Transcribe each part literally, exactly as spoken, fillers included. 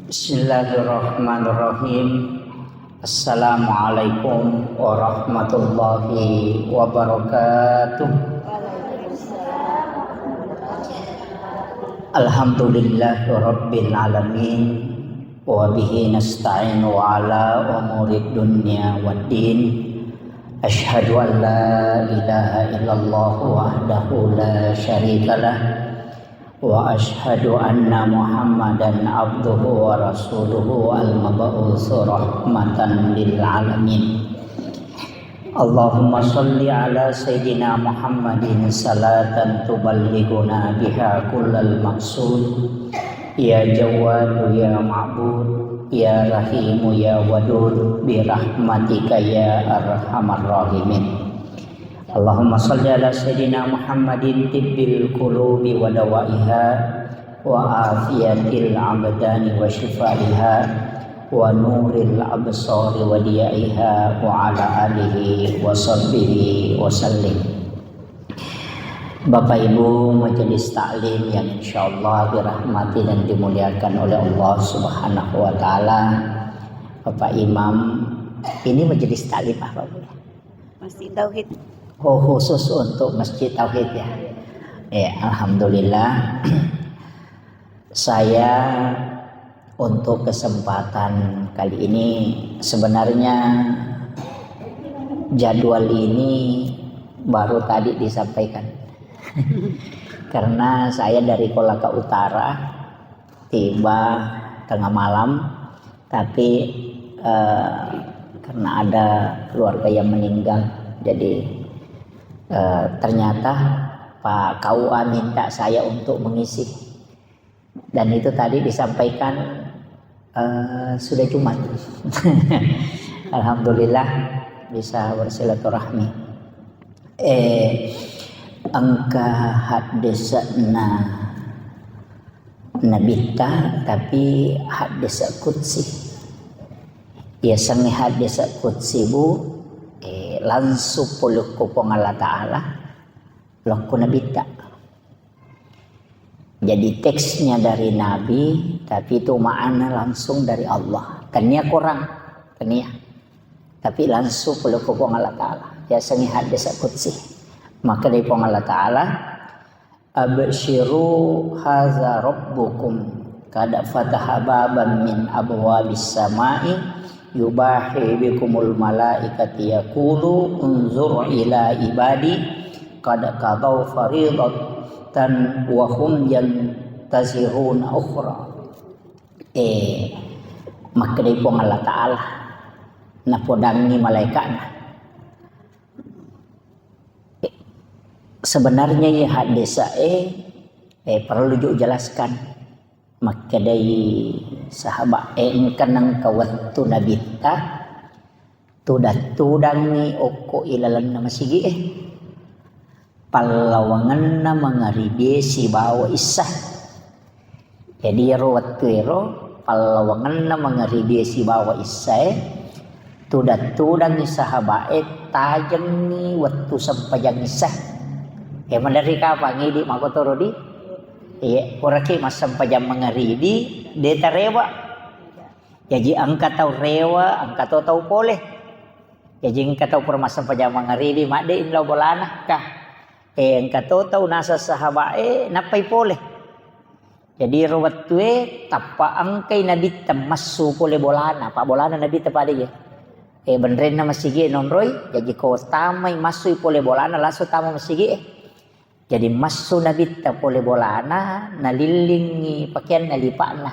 Bismillahirrahmanirrahim. Assalamualaikum warahmatullahi wabarakatuh. Alhamdulillahirabbil alamin. Wa bihi nasta'inu ala umurid dunya waddin. Asyhadu an la ilaha illallah wahdahu la syarikalah. Wa asyhadu anna Muhammadan abduhu wa rasuluhu al-mab'usu rahmatan lil alamin. Allahumma shalli ala sayyidina Muhammadin salatan tuballighuna biha kullal maqsud. Ya Jawwadu ya Ma'bud, ya Rahimu ya Wadud, bi rahmatika ya arhamar rahimin. Allahumma shalli ala sayyidina Muhammadin tibbil qulubi wa dawaiha wa afiyatil abdani wa shifaiha wa nuril absari wa diyaiha wa ala alihi wa sahbihi wa sallim. Bapak Ibu majelis taklim yang insyaallah dirahmati dan dimuliakan oleh Allah Subhanahu wa taala. Bapak Imam, ini majelis taklim apa, Bu? Masjid Tauhid. Oh, khusus untuk Masjid Tauhid ya. Ya, alhamdulillah. Saya untuk kesempatan kali ini sebenarnya jadwal ini baru tadi disampaikan. Karena saya dari Kolaka Utara, tiba tengah malam, tapi, eh, karena ada keluarga yang meninggal, jadi, eh, ternyata Pak K U A minta saya untuk mengisi. Dan itu tadi disampaikan, eh, sudah Jumat. Alhamdulillah bisa bersilaturahmi. Eh, engka haddese'na Nabitta, tapi haddese' qudsi. Yasengnge haddese' qudsi, Bu, eh, langsung pole ko Puang Allah Ta'ala, lokko Nabitta. Jadi teksnya dari Nabi, tapi itu makna langsung dari Allah. Tania korang, tania. Tapi langsung pole ko Puang Allah Ta'ala. Yasengnge haddese' qudsi. Makkedai Puang Allah Ta'ala, "Absyiru hadza rabbukum qad fataha baban min abwabis samai yubahi bikumul malaikati yaqulu unzur ila ibadi qad qadau faridatan wa hum yantaziruna ukhra." Eh, makkedai Puang Allah Ta'ala, napodangngi malaika'na. Sebenarnya iya haddese'e, eh, perlu ju jelaskan. Makkedai sahabat, eh, engka nengka wettu Nabitta, tudang-tudangngi okko ilalenna masigi'e. Pallawangenna mangaribie sibawa issa. Jadi iyaro wettuero pallawangenna mangaribie sibawa issae, tudang-tudangngi sahaba'e tajengngi wettu sempajang issa. E, maderri kapang idi makkotoro di? Iya, puraki massempajang mangaribi, de tarewa. Jaji engka tau rewa, engka to tau pole. Jaji engka tau pura massempajang mangaribi, madde inlau bolana, kah. E, engka to tau naseng sahaba'e, nappai pole. Jadi ro wettue tappa engkai Nabitta massu pole bolana, pa bolana Nabitta pada ya. E, benrenna masigi e nonroi, jaji ko tamai massui pole bolana langsung tama masigi e. Jadi massu Nabitta pole bolana, nalillingi pakeanna lipa'na,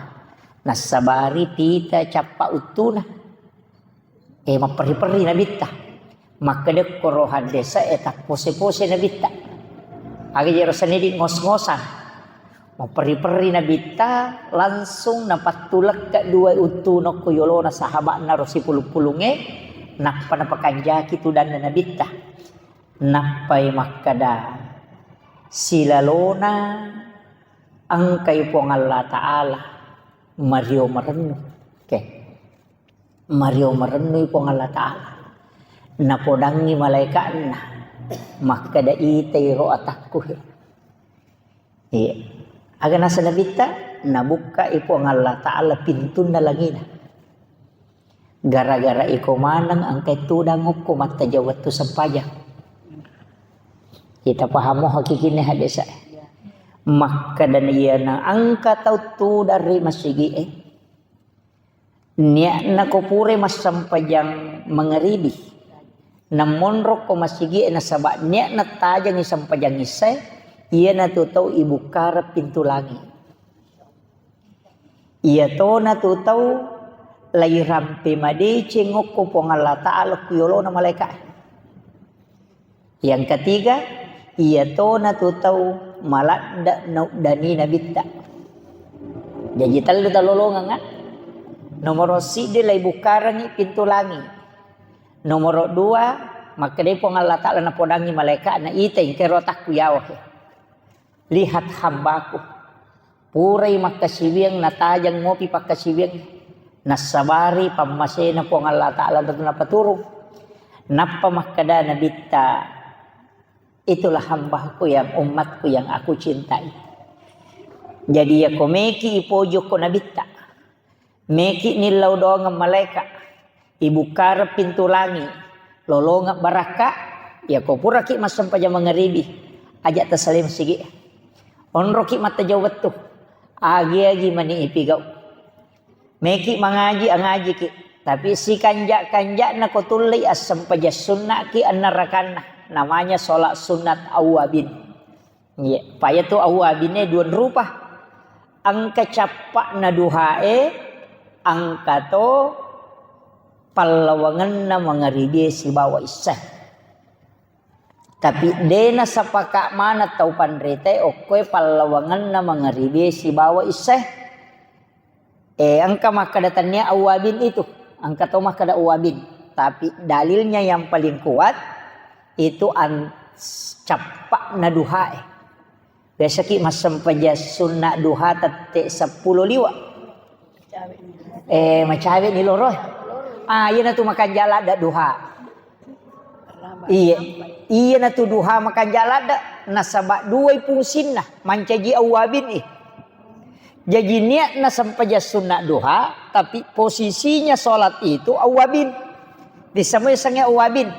nassabari pita cappa uttuna. E, mapperri-perri Nabitta. Makkedekko ro haddese e tappose-pose Nabitta. Aga jero senidi ngos-ngosan. Mapperri-perri Nabitta, langsung napattulekka dua uttu nokko yolona sahaba'na ro sipulung-pulungnge, nappa napakanjaki tudanna Nabitta. Nappai makkeda, silalona engkai Puang Allah Ta'ala mario marennu. Oke. Mario marennui Puang Allah Ta'ala. Napodangngi malaika'na, makkeda, itai ro atakku he. Iya. Aga naseng Nabitta? Nabukkai Puang Allah Ta'ala pintunna langina. Gara-gara iko maneng engka tudang okko mattajeng wettu sempajang. Kita pahamo hakikinna hadesa. Makkadani iyana engka tau tudang ri masigi'e. Niatna ko pura massempajang mangaribi. Nammonro ko masigi'e nasaba niatna tajengi sempajang issae, iyanatu tau ibukkareng pintu langi. Iyatona tu tau lairampe madeceng okko Puang Allah Ta'ala ku yolona malaeka'e. Yang ketiga, iyatona tu tau maladde nauddani nabitta. Jaji tellu talolongeng, ah. Nomoro siddi laibukkarengi pintu langi. Nomoro dua, makkedai Puang Allah Ta'ala napodangi malaeka'na, ita engkero takku yawa ke. Lihat hambaku. Purai makkasiwiang natajeng mopi pakkasiwiang. Nassabari pammasena Puang Allah Ta'ala tentu napaturung. Nappa makkeda nabitta, itulah hambaku yang umatku yang aku cintai. Jadi yako meki ipojokko nabitta. Meki nillau doangeng malaeka, ibukkareng pintu langi, lolongeng barakka, yako puraki massempajang mangaribi, aja tasalai masigi. Onroki mattajeng wettu, agi-agi mani ipigau. Meki mangaji, angajiki, tapi sikanja-kanjana ko tullei assempajang sunnaki enneng rakanna, namanya sholat sunnat awwabin. Iya, payatu awwabinne dua rupa. Engka cappa'na duhae, engka to pallawangenna mangaribie sibawa issae. Tapi dena sapaka maneng tau panritae okkoe pallawangenna mangaribie sibawa issae. Eh, engka makkeda tennia awwabin itu, engka to makkeda awwabin. Tapi dalilnya yang paling kuat itu an-, cappa'na duhae. Biasaki massempajang sunna duha tette seppulo liwa. Eh, macawe ni loro. Ah, iyana tu makanja ladde duha. Iya, iyana tu duha makanja ladde. Nasaba duai fungsinna, mancaji awwabin, eh. Jaji niatna sempajang sunna duha, tapi posisinya sholat itu awwabin. Disemui sengnge awwabin.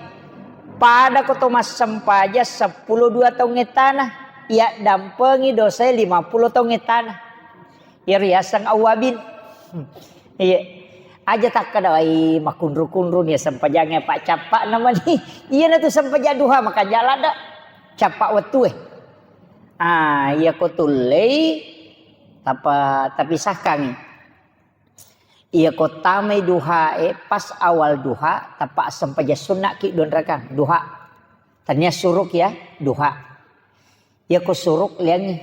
Pada ko to massempajang seppulo dua taung ettana, iya dampengi dosae lima puluh taung ettana. Iyaro yaseng awwabin. Iya. Aja takkeda, "Wai, makunru-kunru ni sempajangnge, Pak, cappa namani." Iyana tu sempajang duha, makanja ladde. Cappa wettue. Ah, iya ko tullei, tapa-, tapisahkangngi. Iya ko tamai duhae, pas awal duha, tappa sempajang sunnaki dua rakang, duha. Tania suruk ya, duha. Iya ko suruk liangi.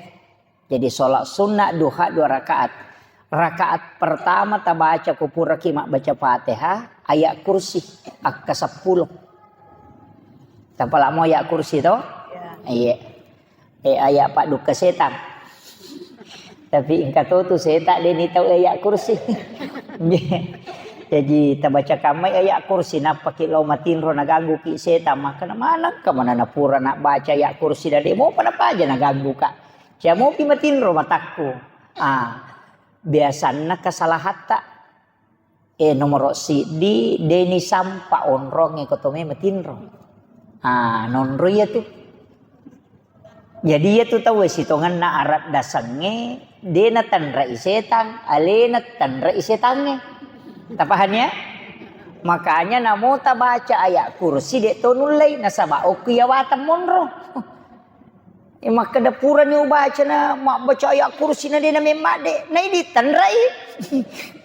Jadi sholat sunnah duha dua rakaat. Rakaat pertama tabaca ko puraki mabbaca Fatihah, ayat kursi, akka seppulo. Tapalamo ayat kursi to? Ya. Iya. Eh, ayat paddukka setang. Tapi engka to tu setang de ni tau ayat kursi. Jadi tabaca kamai ayat kursi, nappaki lao matinro naganggu ki setang, maka na maneng ka mana napura nak baca ayat kursi dade mo pada paja naganggu ka. Cia mopi matinro matakku. Ah, biasanna kesalahatta. Eh, nomoro siddi, deni sampa onrongnge ko tome matinro. Ah, nonro iya tu. Jadi iya tu tau sitongenna arat dasengnge, dena tanrai setang, alena tanrai setangnge. Tapahani ya? Makanya namo tabaca ayat kursi de to nullei, nasaba okku iya watang monro. Eh, makkeda purani ubacana mabbaca ayat kursi na dena memmadde, na idi tenrai.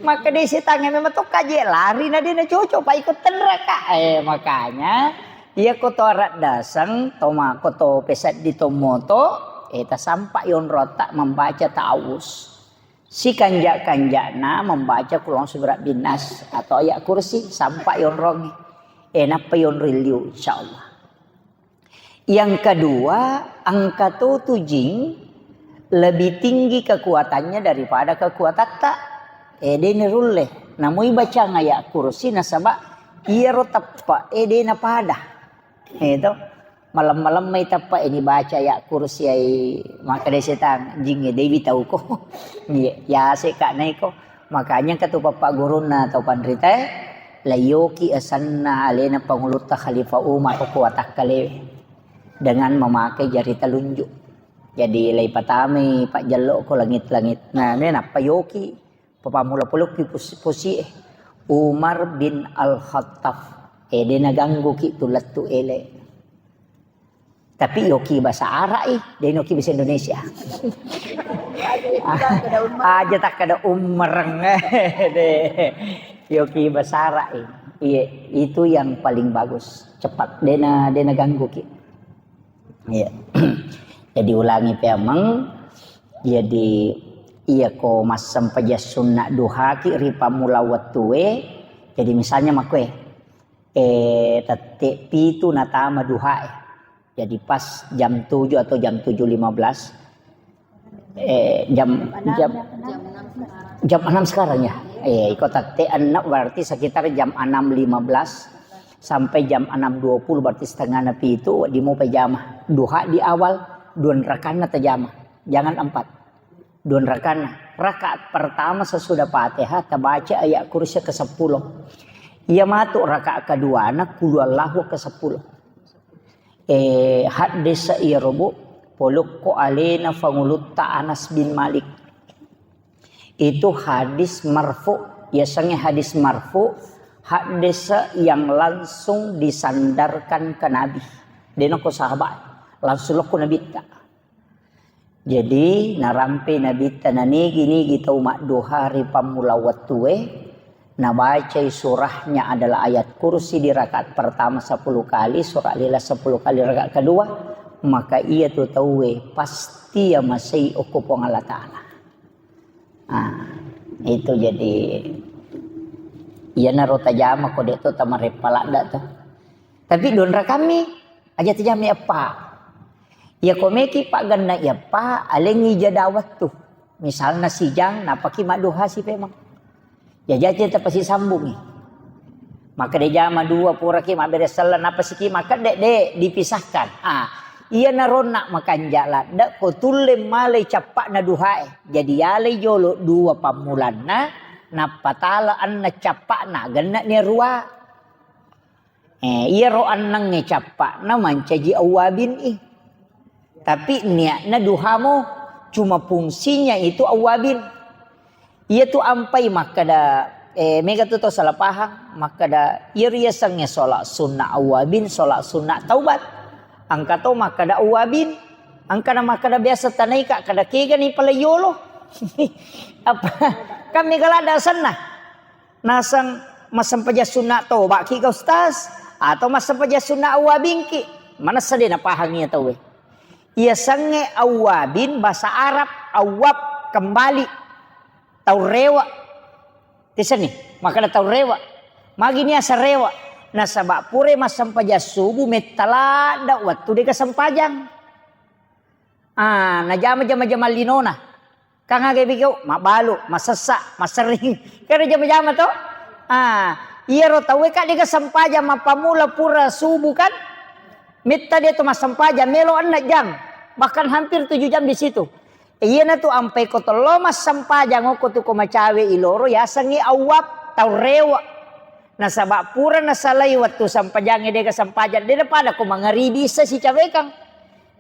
Makkeda setangnge memang tokka je lari na dena cocok pa iko tenraka. Eh, makanya iya ko to arat daseng, to mako to peseddi to moto, eh, tasampa yonrotta membaca ta'awus. Sikanja-kanjana membaca kulong surat binas atau ayat kursi, sampa yonrongi. Eh, nappa yonri liu, insyaallah. Yang kedua, engka to tu jing lebih tinggi kekuatannya daripada kekuatatta. Eh, de nerulle. Namui bacang ayat kursi nasaba iyaro teppa, eh, de napada. Eh, to. Malem-malem mai tappa ini baca ya kursi ai, makkeda setang, jingnge dewi tauko. Iya, ya se ka naiko. Makanya katu pappa gurunna tau panrita, layoki asanna alena pangulutta Khalifah Umar ko watakkalewe dengan memakai jari telunjuk. Jadi lai patamai pajjello ko langit-langit. Nah, ne nappa yoki. Papammula polokki pos-, posie. Umar bin Al-Khattab. Eh, de nagangguki tu lettu ele. Tapi yoki bahasa Arab, eh, de noki bahasa Indonesia. Aja takkada ummereng. De. Yoki bahasa Arab, eh. Iya, itu yang paling bagus. Cepat. De na, de nagangguki. Iya. Jadi ulangi peameng. Jadi iya ko massempajang sunna duhaki ri pammula wettue. Jadi misalnya makkue, eh, tette pitu natama duhae. Jadi pas jam tujuh atau jam tujuh lima belas, eh, jam, jam, jam enam sekarang ya. Eh, iko tette enam berarti sekitar jam enam lima belas sampai jam enam dua puluh, berarti setengah napi itu di mau pejama. Duha di awal, dua rakanna tajama. Jangan empat. Dua rakanna. Rakaat pertama sesudah Fatihah tabaca ayat kursi ke sepuluh. Iya matu rakaat keduana kulu Allahu ke sepuluh. Eh, hadis iya robo polokko alena fangulutta Anas bin Malik. Itu hadis marfu, yasengnge hadis marfu, hadis yang langsung disandarkan ke Nabi. Denoko sahabat, langsung lokko Nabitta. Jadi narampe Nabitta nanigi-nigi tau madduha ri pammula wettue, nabacai surahnya adalah ayat kursi di rakaat pertama sepuluh kali, surah Al-Ikhlas sepuluh kali rakaat kedua, maka iya tu tauwe pasti ya masei okko Puang Allah Ta'ala. Ah, itu jadi iyanaro tajama ko de to tamareppa ladda to. Tapi donra kami aja tajama eppa. Ya komeki pagganna eppa alengi jeda waktu. Misalna sijang napaki madduha si pemang. Jajace tapasisambungi. Makkeda jama dua puraki mabbere selleng, nappa siki makkeda de dipisahkan. Ah, iyanaro onna makanja ladde ko tulle malai cappa'na duhae. Jadi yalai jolo dua pammulanna, nappa tala anna cappa'na, genne ni rua. Eh, iyaro annengnge cappa'na mancaji awwabin i. Tapi niatna duhamo, cuma fungsinya itu awwabin. Iya tu ampai makkeda, eh, mega tu tau salah paham, makkeda iya riasengnge sholat sunnah awwabin, sholat sunnah taubat. Engka to makkeda awwabin, engka na makkeda biasa tanaika kada kega ni pala yolo. Apa? Kan mega ladda asenna. Naseng massempajang sunna tobaki ga Ustaz? Atau massempajang sunna awwabingki? Manessa de napahang iya tauwe. Iya sengnge awwabin bahasa Arab, awwab kembali. Tau rewe. Tisenni, makkeda tau rewe. Magi niaseng rewe? Nasaba pura massempajang subuh metta ladde wettu dega sempajang. Ah, najama jama-jama linona. Kang aga bigau, mabbalu, masessa, maserring. Kero jama-jama to? Ah, iyaro tauwe ka dega sempajang mappamula pura subuh kan? Metta de to massempajang, melo enneng jam. Bahkan hampir tujuh jam di situ. Iyana tu ampai ko tello massempajang okko tu ko macawe iloro yasengngi awwab tau rewe. Nasaba pura nasalai wettu sempajangnge dega sempajang, dena pada ko mangaribi issa sicawekang.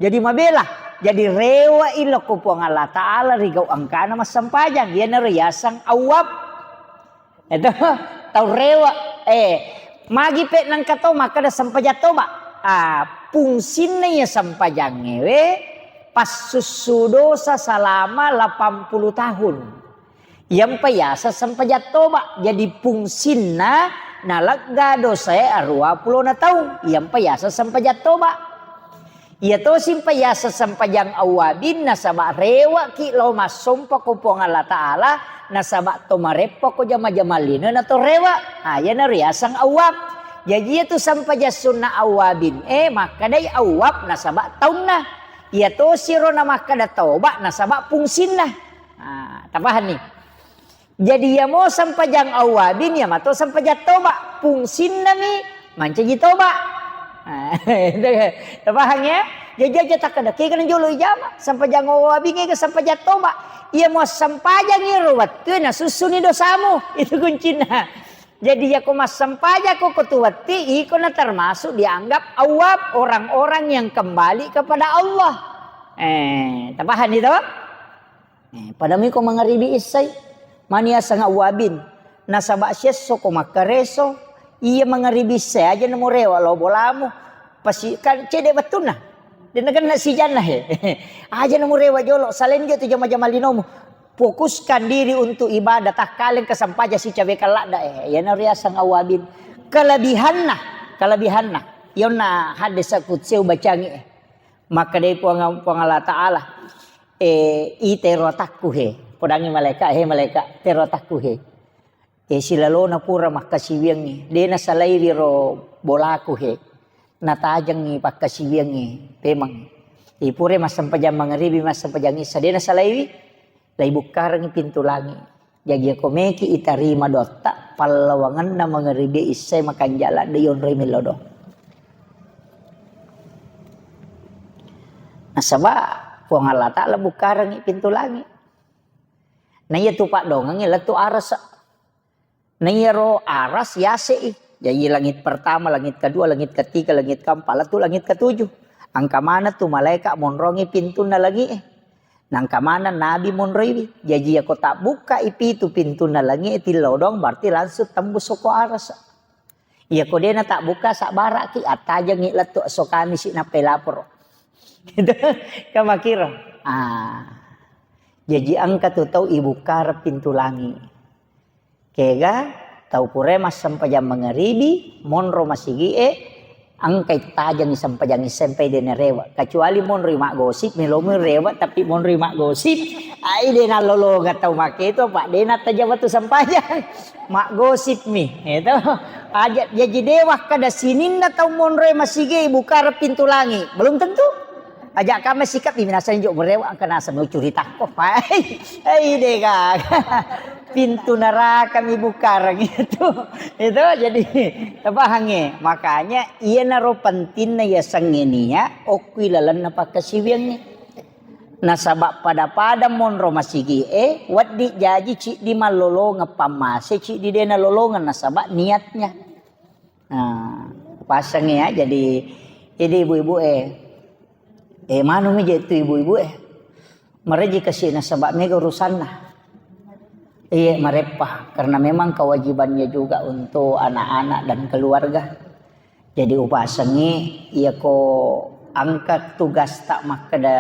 Jadi mabela. Jadi rewe'i lokko Puang Allah Ta'ala ri gau engkana massempajang. Iyanaro yaseng awwab. Itu tau rewe. Eh, magi pe nengka to makkeda sempajang toba. Ah, fungsinna iya sempajangnge we passussu dosa salama lapan puluh tahun. Iyampa yaseng sempajang toba. Jadi fungsinna nalegga dosae aruwa pulona taung. Iyampa yaseng sempajang toba. Iya tosimpa yaseng sempajang awwabin nasaba reweki lao massompa ko Puang Allah Ta'ala, nasaba to mareppa ko jama-jama linona to rewe. Ah, iyanaro yaseng awwab. Jaji iyatu sempajang sunna awwabin e makkedai awwab nasaba taunna. Iya tosiro namakkeda toba nasaba fungsinna. Ah, tapahanni? Jadi, iyamo sempajang awwabin, iyamato sempajang toba. Fungsinnami mancaji toba. Tapahang ya? Jaji aja takkeda, kega na jolo ijama, sempajang awwabing ega sempajang toba. Iya muassempajang iro wettue nasussuni dosamu. Itu kuncinna. Jadi yako massempajang ko ko tu wetti, iko na termasuk dianggap awwab, orang-orang yang kembali kepada Allah. Eh, tapahang itu? Eh, pada miko mangaribi issai, mani asang awwabin. Nasaba siesso ko makkareso, iya mangaribi issai aja namurewa lao bolamu. Pasi kan cede bettunna. De nakenna sijanna he. Aja namurewa jolo, selain dia tu jama-jama linomu. Fokuskan diri untuk ibadah, takkaleng kesempaja sicawe kalladda eh. Yana riasang awwabin. Kelebihanna, kelebihanna. Yonna hadis kutsi ubacangi eh. Makkedai Puang, Puang Allah Ta'ala, eh, i tero atakku he. Podangi malaika, he malaika, tero atakku he. Eh, silalona pura makkasiwiangngi. De nasalaiwi ro bolaku he. Natajengngi pakkasiwiangngi pemeng. Eh, pura massempajang mangaribi, massempajang issa. De nasalaiwi. Laibukkarengngi pintu langi. Jaji, yako meki itarima doatta, pallawangenna mangaribi issai makanja ladde yonroi mello doang. Nasaba Puang Allah Ta'ala bukkarengngi pintu langi. Na iya tu paddongengngi lettu arasa. Na iyaro aras yase'i. Jaji langit pertama, langit kedua, langit ketiga, langit keempat, lettu langit ketujuh. Angka maneng tu malaika monrongi pintunna langi'e. Nangka maneng nabi monroiwi. Jaji yako tabbukkai pitu pintunna langi'e tillau doang, berarti langsung tembus soko arasa. Iyako dena tabbukka sabbaraki, attajengngi lettu esso Kamisi nappai laporo. Itu kamakiro. Ah. Jaji engka tu tau ibukkareng pintu langi. Kega tau purae massempajang mangaribi, monro masigi'e, engkai tajengngi sempajang issai, de narewe. Kecuali monroi maggosip, melomi rewe, tapi monroi maggosip, ai de nallolongeng tau makketo, apa de nattajeng wettu sempajang. Maggosip mi, itu. Aja, jaji de wakkeda sininna tau monroe masigi'e ibukkareng pintu langi. Belum tentu. Aja kame sikap di minasani jo merewa engka naseng ucuritakko. Hai, hai dega. Pintu neraka mi bukkareng itu. Itu jadi tapahangnge. Makanya iyanaro pentingna yasengnge nia okkui lalenna pakkasiwiangnge. Nasaba pada-pada monro masigi'e, wedding jaji ciddi mallolongeng pammase, ciddi de nalolongeng nasaba niatnya. Nah, pasangnge ya, jadi, jadi ibu-ibu eh, eh, manumi je tu ibu-ibu eh, mareji kasi nasaba mega urusanna. Iya, mareppa, karena memang kewajibannya juga untuk anak-anak dan keluarga. Jadi upasengi, iya ko angkat tugas tak makkeda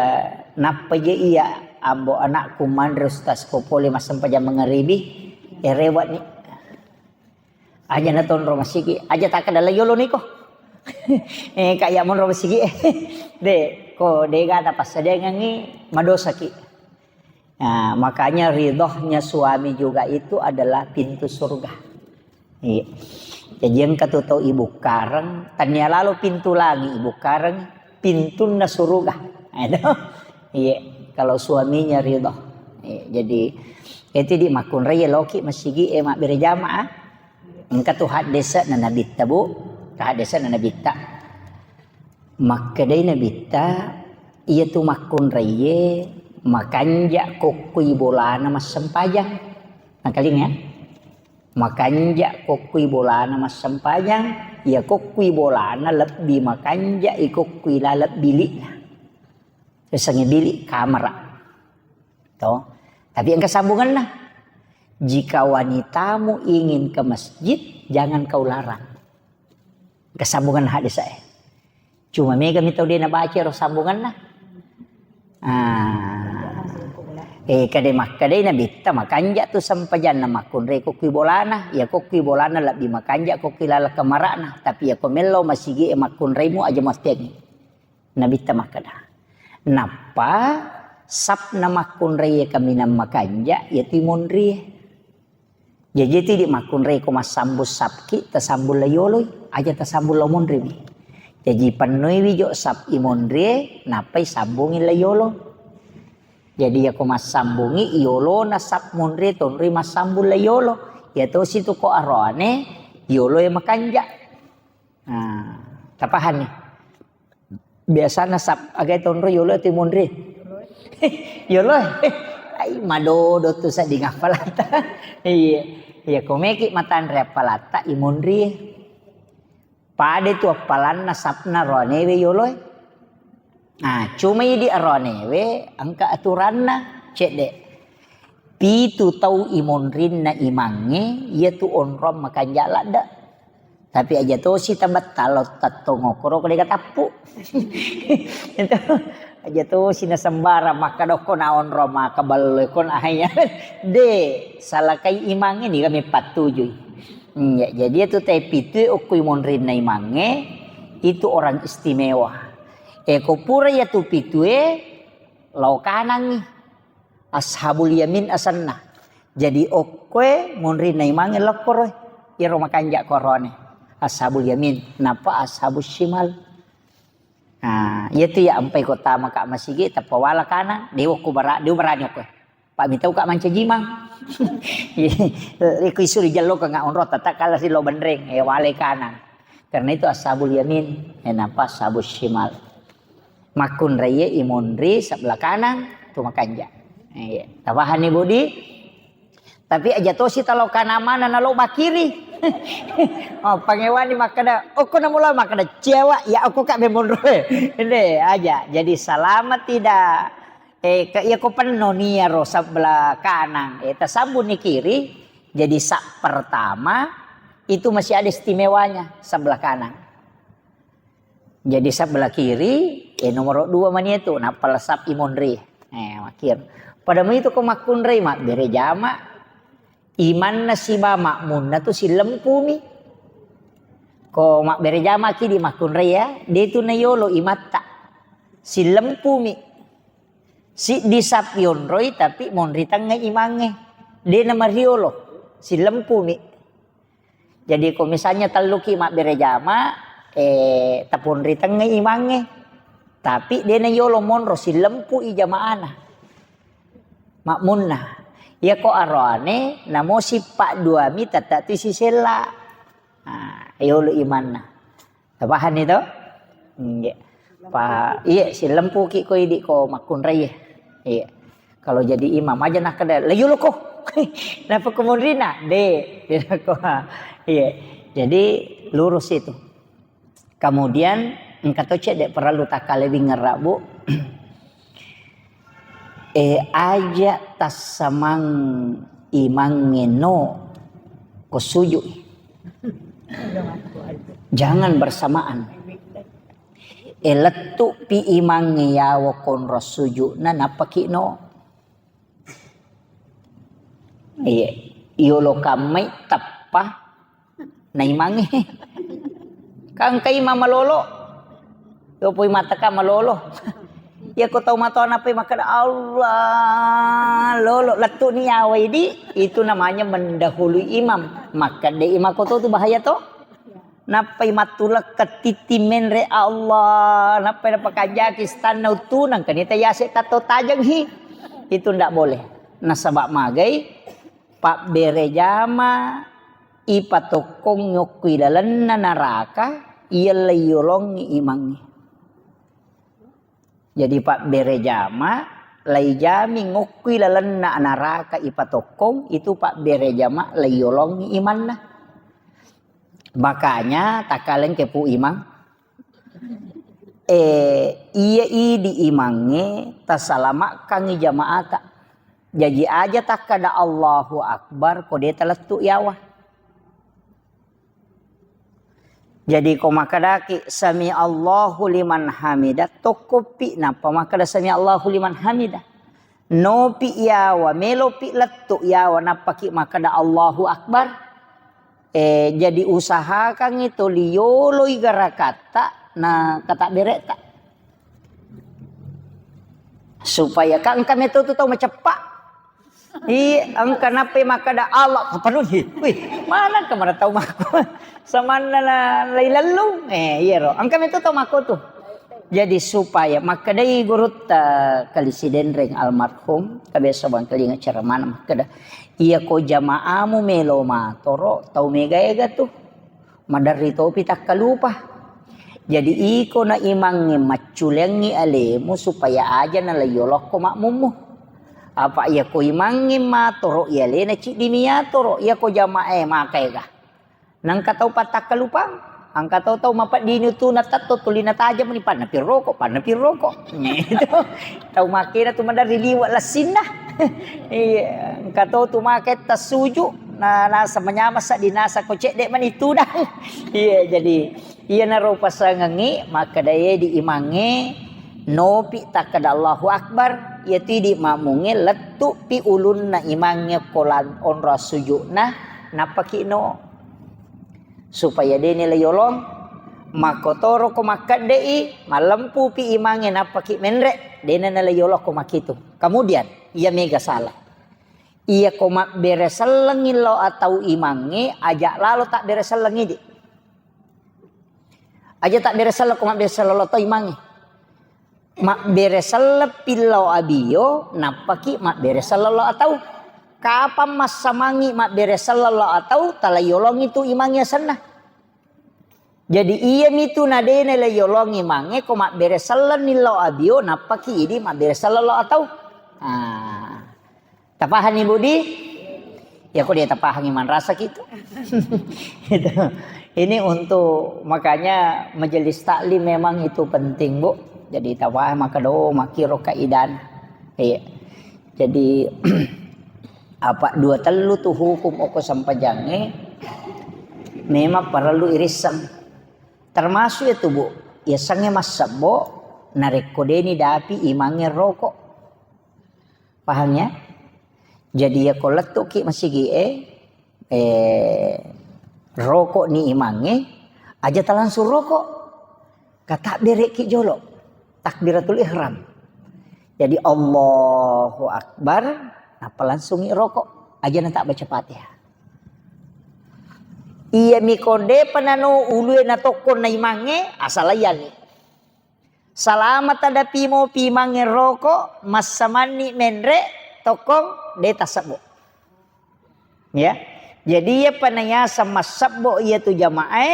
nappa je iya ambo anakku manre ustaz ko pole massempajang mangaribi, ya rewat ni. Aja natonro masigi, aja takkeda la yolo niko. Eh, kak ya monro masigi. De, ko dega ada passadiangengi madosaki. Nah, makanya ridhonya suami juga itu adalah pintu surga. Iya. Jadi engka tu tau ibukkareng, tania lalo pintu langi ibukkareng, pintunna suruga. Itu. Iya, kalau suaminya ridho. Iya, jadi itu di makkunrai loki masigi e mabbere jamaah. Engka tu haddese na nabitta, Bu. Haddese na nabitta. Makkedai nabitta, iya tu makkunraiye makanja kokkui bolana massempajang. Nakalinga ya? Makanja kokkui bolana massempajang, iya kokkui bolana lebbi makanja i kokkui laleng bilikna. Yasengnge bilik kamara. To. Tapi engka sambunganna. Jika wanitamu ingin ke masjid, jangan kau larang. Engka sambunganna hadis e. Cuma mega mi tau de nabaca ro sambunganna. Ah. Eh, kade makkedai nabitta makanja tu sempajanna makkunrai kokkui bolana. Ya kokkui bolana lebbi makanja kokkui laleng kamarana. Tapi ya ko mello masigi e makkunraimu aja muattiangi. Nabitta makkeda, nappa sapna makkunrai kaminang makanja, iyatu imonrie. Jaji tidi makkunrai ko massambung sapki, tasambung la yoloi, aja tasambung la monrimi. Jaji pennoiwi jo sap imonrie, nappai sambungi la yolo. Jadi yako massambungi yolona sap monrie, tonroi massambung la yolo. Iyatosi tu ko aroane, yoloe makanja. Nah, Tapahanni? Biasana sap-, aga tonro yolo tu monri. Yolo. Ai, madodo tu sedding apalata. Iya. Iya, ko meki matanre apalata imonri. Pada tu appalanna sapna roanewe yolo. Nah, cuma idi aroanewe engka aturanna cedde. Pitu tau imonrinna imangnge, iya tu onrong makanja ladde. Tapi aja tosi tabetta lao tattong okkoro ko dega tappu. Itu aja tosi na sembarang makkadokko na onrong maka ballo ko na hanya. De, salakai imangnge ni kami pattujui. Hmm, ya, jadi itu te pitu okko imonrinna imangnge itu orang istimewa. E ko pura ya tu pitue lao kanangi. Ashabul Yamin asenna. Jadi okkoe monrinna imangnge lokkoro, iyaro makanja korone. Ashabul Yamin, napa Ashabus Shimal. Nah, iya tu ya ampai ko tama ka masigi, tappa wala kanang, dewa ko bara-, dewa barani okkoe. Pak mitau ka mancaji mang. Iko isuri jallo ka nggak onro, tata kala si lo benreng, eh, wale kanang. Karena itu Ashabul Yamin, eh, napa Ashabus Shimal. Makkunraie imonri sebelah kanang, tu makanja. Iya. Tapahanni Budi? Tapi aja tosi talo kanang mana nalo bakiri. Oh, pangewani makkeda, okko namula makkeda cewa, ya okko ka bemonroe. Ini aja. Jadi selama tidak, eh, ke, iya ko penno niaro sebelah kanang, eh, tasambuni kiri. Jadi sak pertama itu masih ada istimewanya sebelah kanang. Jadi sebelah kiri, eh, nomor dua mani itu, nappa lesap imonri. Eh, makir. Pada itu ko makkunrai, mabbere jama, imanna siba makmunna tu sillempumi. Ko mabbere jama ki di makkunrai ya, de tu na yolo imatta. Sillempumi. Siddi sap yonroi tapi monri tengnga imangnge. De na mariolo, sillempumi. Jadi ko misalnya telluki mabbere jama, eh, taponri tengnga imangnge. Tapi de na yolo monro, sillempu i jamaana. Makmunna. Iya ko aroane, namo sippa duami tetta tu sisella. Nah, yolo imanna. Tapahanni to? Iya. Pa, iya, silempuki ko idi ko makkunrai. Iya. Kalau jadi imam aja nakkeda, "La yolo ko." Napa kemunrina? De, de ko. Iya. Jadi lurus itu. Kemudian engka to cedde perlu takkalewing ngerra, Bu. Eh, aja tassamang imangnge no ko sujui. Jangan bersamaan. Eh, lettu pi imangnge yawo konro sujuna nappaki no. Iya, yolo kammai tappa naimangnge. Kan engka imang malolo. Yopoi mataka malolo. Iya ko tau matoa nappai makkeda, "Allah, lolo, lettu ni yawa idi." Itu namanya mendahului imam. Makkeda imam ko to tu bahaya to. Nappai mattulekka titti menre Allah, nappai napakanjaki stanna uttunang, kan ita yase tatto tajeng hi. Itu ndak boleh. Nasaba magai pabbere jama ipatokkong yokku ilalenna naraka, iya leiyolongi imangnge. Jadi pabbere jama laijami ngokkui lalenna naraka ipatokkong, itu pabbere jama laiyolongi imanna. Makanya takkalengke pu imang, eh, iya idi imangnge tasalamakkangi jamaata. Jaji aja takkada Allahu Akbar ko de talettu yawa. Jadi ko makkedaki sami Allahu liman hamida, tokkopi nappa makkeda sami Allahu liman hamida. Nopi yawa, melopi lettu yawa, nappaki makkeda Allahu Akbar. Eh, jadi usahakangngi to liyoloi garakatta na katabberetta. Supaya ka engka meto tu tau maceppa. Iya, engka nappai makkeda Allah, apa nun? Wih, mana engka mana tau makko? Samanna na lai lellung. Eh, iya ro. Engka meto tau makko tu. Jadi supaya makkedai gurutta Kali Sidenreng almarhum, kabiasa bangkalinga ceramana makkeda, iya ko jamaamu melo matoro, tau mega-ega tu. Maderri topi takkalupa. Jadi iko na imangnge macculeangngi alemu supaya aja nalaiyolokko makmummu. Apa iyako imangnge matoro i alena ciddi miyatoro, iyako jamaah e makaega. Nangka tau pattakkalupang, angka tau tau mapeddini tu natatto tuli natajang mani panna pirroko, panna pirroko. Itu. Tau makena tu maderri liwe lassinna. Iya, angka tau tu make tassuju na nasa manyameng saddi nasa ko cedde mani tudang. Iya, jadi iyanaro pasangengngi makkedae di imangnge nopi takkeda Allahu Akbar, iyatu idi makmungnge lettupi ulunna imangnge ko lan onro assujukna, nappaki no. Supaya de nala yolong, makkotoro ko makkedde'i, malempupi imangnge nappaki menre, de nala yolong ko makitu. Kemudian, iya mega salah. Iya ko mabbere sellengngi lao atau imangnge, aja lalo tabbere sellengngi di. Aja tabbere selleng ko mabbere selleng lao atau imangnge. Mabbere selleng pillau abio, nappaki mabbere selleng lao atau. Kapang massamangngi mabbere selleng lao atau, tala yolongi tu imangnge asenna. Jadi iyami tu nadena la yolongi imangnge ko mabbere sellenni lao abio, nappaki idi mabbere selleng lao atau. Ah. Tapahanni, Budi? Ya, kok dia tapahangi manrasa gitu. Gitu. Ini untuk, makanya majelis taklim memang itu penting, Bu. Jadi, tapahang maka do, makiro kaidan. Iya. Jadi, apa dua tellu tu hukum oko sempajangnge memang perlu irisseng. Termasuk itu, Bu, yasengnge massebbo narekko deni dapi imangnge rokok. Paham ya? Jadi, ya ko lettuki masigi'e, eh, rokok ni imangnge, aja talangsung rokok. Katabbereki jolo. Takbiratul ihram. Jadi, Allahu Akbar, nappa langsungi rokok. Aja na tak baca Fatihah. Iya mi konde penano ulue na tokkong na imangnge, asalaiani. Salama tadapi mo pimangnge roko, massamanni menre, tokkong, de tassebbo. Ya. Jadi, iya panayasa massebbo iya tu jamaah e,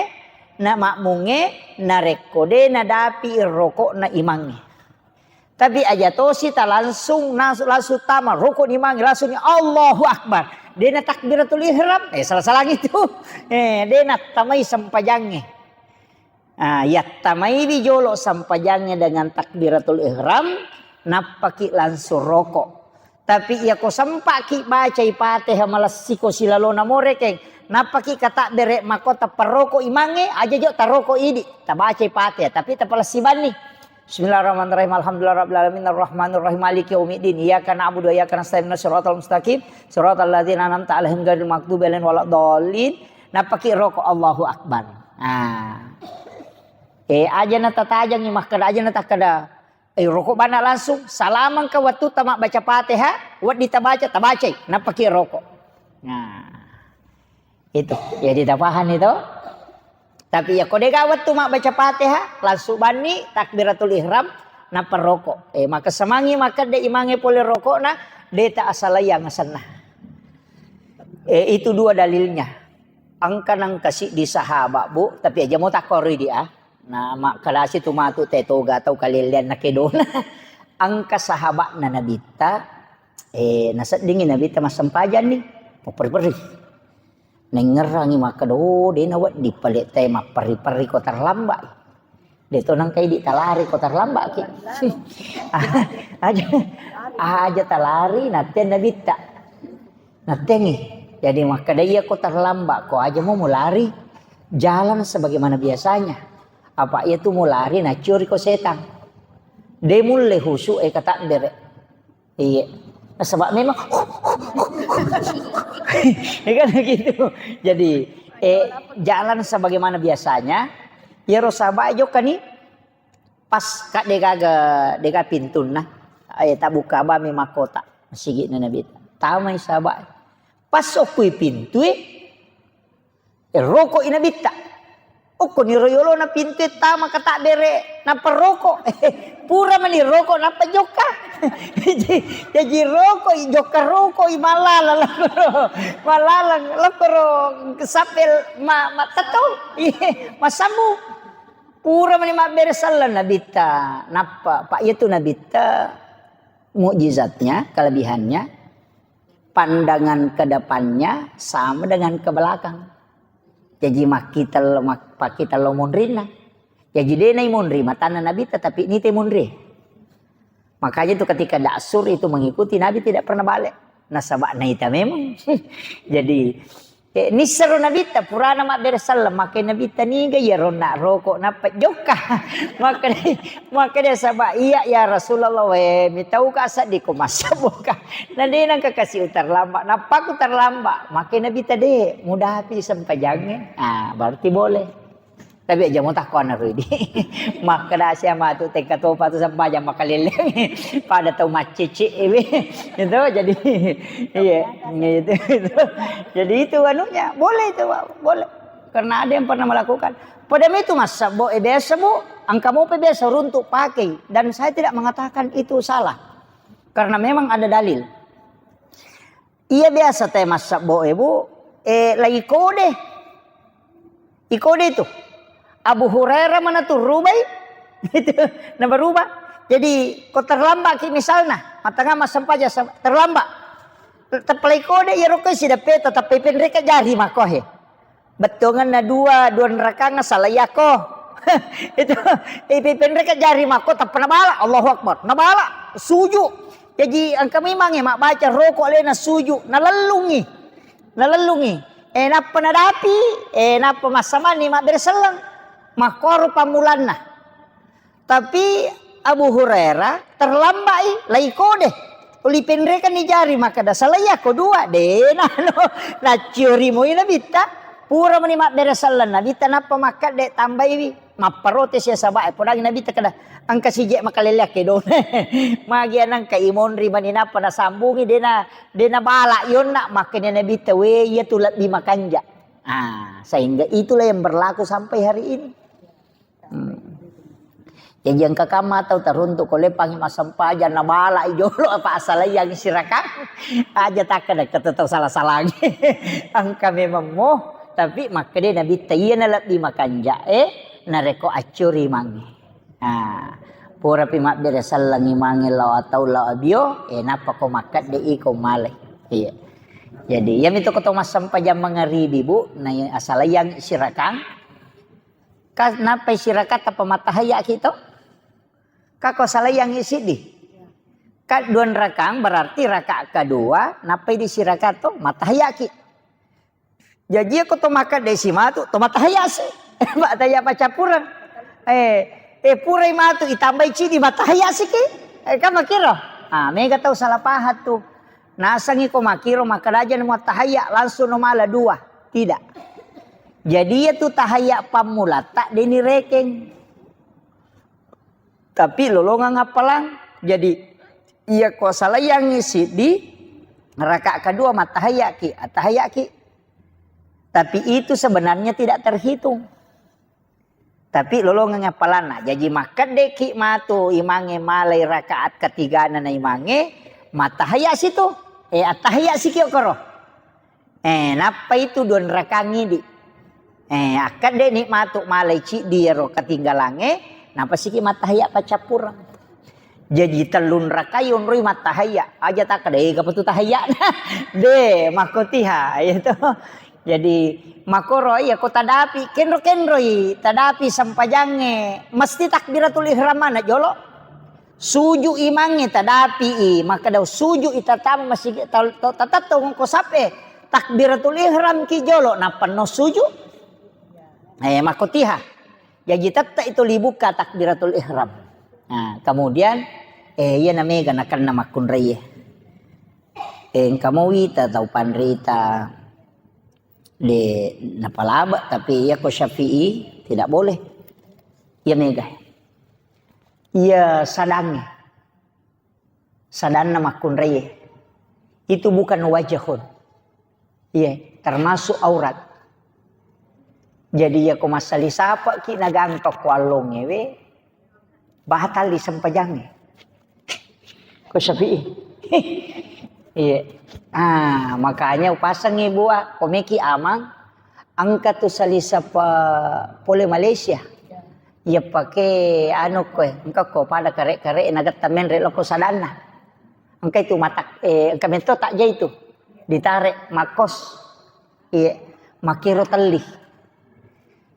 na makmungnge, narekko de nadapi rokok na imangnge. Tapi aja tosi ta langsung, nas-, langsung tama rokok ni imangnge, langsung ni Allahu Akbar. De na takbiratul ihram, eh, salah-salah itu. Eh, de na tamai sempajangnge. Ah, yattamaiwi jolo sampajangnge dengan takbiratul ihram, nappaki langsung roko. Tapi iyako sempaki bacai Fatihah malessiko silalona morekeng, nappaki katabbere makko tapparoko imangnge, aja jo taroko idi, tabacai Fatihah, tapi tapalessi banni. Bismillahirrahmanirrahim. Alhamdulillahirabbil alamin, arrahmanirrahim, maliki yaumiddin. Iyyaka na'budu wa iyyaka nasta'in, ihdinas siratal mustaqim, siratal ladzina an'amta 'alaihim ghairil maghdubi 'alaihim waladdallin. Nappaki roko, Allahu Akbar. Ah. Eh, aja na tatajangi makkeda, aja na takkeda, eh, roko bana langsung, salamengka wettu ta mabbaca Fatihah, weddi tabaca, tabacai, nappaki roko. Nah, itu. Jadi tapahani to? Tapi ya ko dega wettu mabbaca Fatihah, langsung banni takbiratul ihram, nappa roko. Eh, maka semangi makkeda imangnge pole rokokna, de ta asalaiang asenna. Eh, itu dua dalilnya. Engka nengka siddi sahabat, Bu, tapi aja mo takkoroi di, ah. Na makkalasi tu matu te toga tau kalelleang na kedona. Engka sahabatna Nabitta, eh, naseddingi Nabitta massempajang ni, mapperri-perri. Nengngerangi makkeda, "Oh, de nawedding pale te mapperri-perri ko terlambat." De to nengka idi talari ko terlambat ki. Aja, aja talari, natte Nabitta. Nattengi. Jadi makkeda, "Iya ko terlambat ko aja mo mulari, jalan sebagaimana biasanya. Apa iya tu mulari naciori ko setang. De mulle husu e katabbere." Iya. Nasaba memang ya kan gitu. Jadi, eh, jalan sebagaimana biasanya, iyaro sahabat jokka ni pas ka degaga, dega pintunna. Eh, tabbuka bami makkota. Masigi'na Nabi. Tamai sahabat. Pas okkui pintue, eh, roko i Nabitta. Okko ni royolona pintue tama katabbere nappa roko. Pura mani roko nappa jokka. Jaji, jaji roko i, jokka roko i malala lakkoro. Malala lakkoro sappel ma-, ma-, tetto. Iye, massambu. Pura mani mabbere selleng nabitta, nappa, Pak, iya tu nabitta mukjizatnya, kelebihannya, pandangan ke depannya sama dengan ke belakang. Jaji makkita lo, mak-, pakkita lo monrinna. Jaji de nai monri matanna nabitta, tapi nite monri. Makanya tu ketika daksur itu mengikuti Nabi tidak pernah balik. Nasaba naita memang. Jadi, eh, nissero nabitta, purana mabbere selleng, makke nabitta niga iya ronna roko nappa jokka. Makkeda, makkeda saba iya ya Rasulullah, we, mitauka seddi ko massabboka. Na de nangka kasi uterlambat, nappaku terlambat. Makke nabitta de, mudapi sempajangnge. Ah, berarti boleh. Tapi aja mau takko ana rudi. Makkeda sia matu tekka topa tu sempajang makaleleng. Pada tau maccece ewe. Itu jadi iya, itu, itu. Jadi itu anunya, boleh itu, Pak, boleh. Karena ada yang pernah melakukan. Pada itu massabbo, eh, biasa, Bu, engka mopa biasa runtuk pakai dan saya tidak mengatakan itu salah. Karena memang ada dalil. Iya biasa te massabbo e, Bu, eh, lai kode. Ikode itu. Abu Hurairah mana tuh rubai? Itu, na berubah. Jadi, ko terlambat ki misalna, matanga massempajang sa-, terlambat. Teppalai kode iya rokko si depe, tetapi pendek jari makohe. Bettuanganna dua, dua rakang salai ako. Itu, ipi pendek jari mako, tappa nabala, Allahu Akbar. Nabala, suju. Jaji engka memang ya, mak baca rokok lena suju, nalellungi. Nalellungi. Eh, nappa nadapi, eh, nappa massamani mabbere selleng. Makkoro pammulanna. Tapi Abu Hurairah terlambai, lai kode. Uli penrekanni jari, makkeda, "Salai ako dua, de nano." Nacciori moi nabitta, pura mani mabbere selleng nabitta, nappa makkedde tambaiwi. Mapparotes ya sabae, podangi nabitta keda, "Engka sije makalelle akkedone." Magi anangka imonri mani nappa nasambungi, dena, dena bala yonna, makkeda nabitta, "We, iya tu lebbi makanja." Ah, sehingga itulah yang berlaku sampai hari ini. Hmm. Jaji engka kamma tau taruntuk ko leppangi massempajang nabalai jolo apa asalaiangi sirakang. Aja takkeda kata tau sala-salangi. Engka memang mo, tapi makkeda nabitta iya na lebbi makanja, eh, narekko accuri mange. Nah, purapi mabbere sellengi mange lao atau lao abio, eh, nappa ko makkedde iko malai. Iya. Jadi, iya mito ko to massempajang mangaribi, Bu, na asalaiangi sirakang. Ka nappai sirakang tappa mattahayya ki to? Ka ko salaiangngi siddi. Ka dua rakang berarti rakaat kedua nappai di sirakang to mattahayya ki. Jaji ko to makkeda si matu to mattahayya si. Mattahayya paccappureng. Eh, eh purai matu itambai cidi mattahayya si ki. Eh, kan makiro. Ah, mega tau salah paham tu. Nasengi ko makiro makkeda aja mattahayya langsung no mala dua. Tidak. Jadi iya tu tahayya pammulatta deni rekeng. Tapi lolongang appalang. Jadi iya ko salaiangngi siddi, rakaat kedua mattahayya ki, attahayya ki. Tapi itu sebenarnya tidak terhitung. Tapi lolongang appalanna. Jaji makkedde ki matu imangnge malai rakaat ketigana na imangnge, mattahayya situ. Eh, attahayya siki okoro. Eh, nappa itu dua rakang idi. Eh, akkedde ni matu malai ciddi ero ketinggalangnge, nappa siki mattahayya paccappureng. Jaji tellung rakai onroi mattahayya. Aja takkeda, "Eh, gapa tu tahayyana?" De, makkotiha, iya to. Jadi, makkoro iya ko tadapi, kenro-kenroi tadapi sempajangnge, mesti takbiratul ihram mana jolo. Suju imangnge tadapi i, makkeda suju i tatama masigi ta-, ta-, tatetto ko sape takbiratul ihram ki jolo, nappa no suju. Eh, makkotiha. Jaji tette itu libukka takbiratul ihram. Nah, kemudian, eh, iya na mega nakenna makkunraie. Eh, engka mo wita tau panrita de napalaba, tapi iya ko Syafi'i tidak boleh. Iya mega. Iya sadangnge. Sadanna makkunraie. Itu bukan wajahun. Iya, termasuk aurat. Jadi iya ko massali sapaki nagangka ko allongngewe, batal di sempajangnge. Ko Syafi'i. Iya. Ah, makanya upasengi bua, ko meki amang, engka tu sali sapa pole Malaysia. Iya pake anu koe, engka ko pada kare-kare nagetta menre loko sadanna. Engka itu matak, eh, engka metto takja itu. Ditare makkos. Iya, makero telli.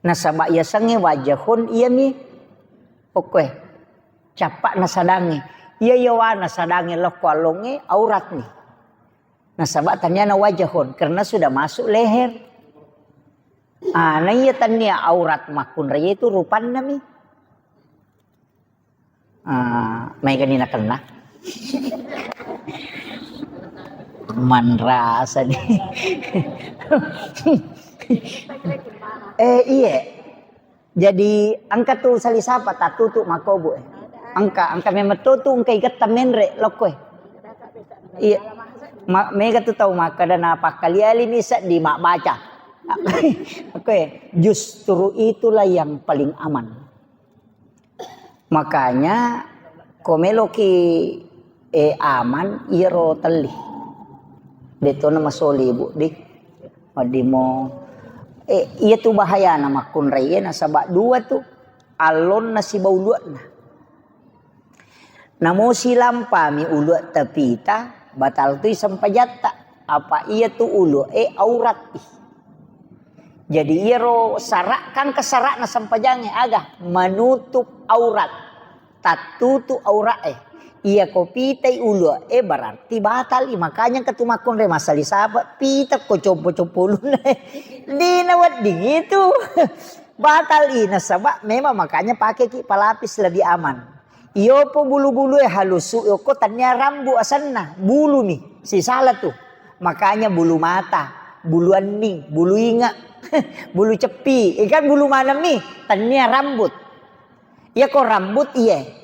Nasaba yasengnge wajahun iyami okkoe. Cappa'na sadangnge. Iya yawana sadangnge lokko allongnge auratni. Nasaba taniana wajahun karena sudah masuk leher. Ah, na iya tania aurat makkunrai itu rupannami. Ah, maegani nakenna. Manrasa ni. Eh, iye. Jadi engka tu salisapa tatutu makobu, eh. Engka, engka memang tu, tu engka igetta menre lokko, eh. Iya. Ma-, mega tu tau makkeda na pakkali-ali mi seddi mabbaca. Oke, justru itulah yang paling aman. Makanya ko meloki, eh, aman iyaro telli. Detona masoli, Bu, di. Wedding mo, eh, iya tu bahayana makkunrai, eh, nasaba dua tu, allonna siba uluanna. Namo silampami uluatta pita, batal tui sempajatta. Apa iya tu ulu'e aurat. Jadi iyaro sara', kan ke sara'na sempajangnge aga? Menutup aurat. Tattutu aura'e. Iya ko pitai ulu'e berarti batal i. Makanya engka tu makkunrai massali sapa, pita ko compo-compo ulunna. Dina wedding itu. Batal i nasaba memang makanya pakeki pelapis lebih aman. Iyopo bulu-bulue halusu okko tania rambu asenna, bulumi. Sisala tu. Makanya bulu mata, bulu anning, bulu inge, bulu ceppi. Eh, kan bulu maneng mi, tania rambut. Iya ko rambut iye.